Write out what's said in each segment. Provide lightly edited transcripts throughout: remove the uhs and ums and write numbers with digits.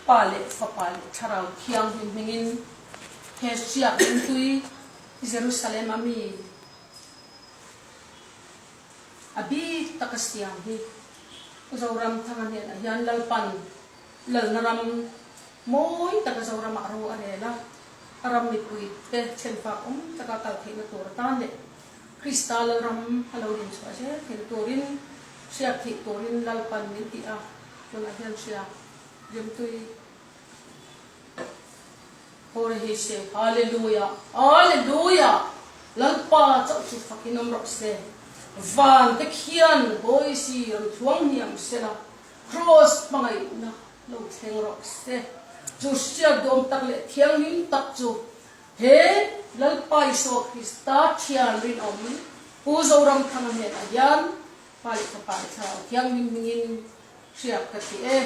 Pa leh Fapa leh Thlarau Thianghlim hmingin he hriak ringtui Jerusalem a mi a bik taka siam hi Zoramthanga hnenah hian Lalpan Lalna ram mawi taka Zoramah ro a rel a, a ram mipuite thlenfak awm taka kal theihna tur atan leh Krista Lalram a lo dinchhuah zel theihna turin hriat theih turin Lalpan min ti a, tunah hian hria rimtui Hore hi se Hallelujah Hallelujah Lalpa chauh chu fakin awm rawh se Van te khian Boisi rawn thluang hniam sela Kraws hmangaihna lo thleng rawh se. Chu hriat duam tak leh thianghlim tak chu he Lalpa Isua Krista thian rinawm Pu Zoramthanga hnenah hian Pa leh Fapa leh Thlarau Thianghlim hmingin hriak ka ti e.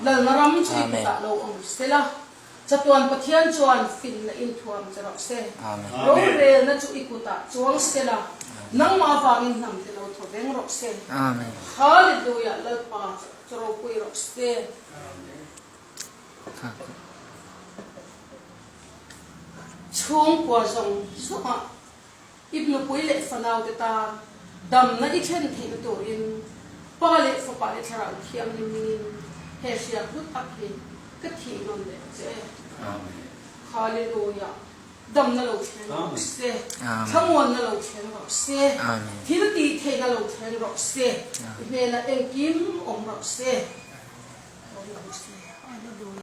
Lalna ram chu i kutah lo awm sela, chatuan Pathian chuan finna inthuam che rawh se. Rorelna chu i kutah chuang sela, nangmah avangin hnam te lo thaw veng rawh se. Hallelujah Lalpa chu ropui rawh se. Chhungkua zawng zawngah I nupui leh fanaute tan damna i thlen theihna turin Pa leh Fapa leh Thlarau Thianghlim hmingin he hriak hlu tak hi ka thih nawn leh che. Hallelujah! Damna lo thleng rawh se, thlamuanna lo thleng rawh se, thil tih theihna lo thleng rawh se, i hnenah engkim awm rawh se. Hallelujah!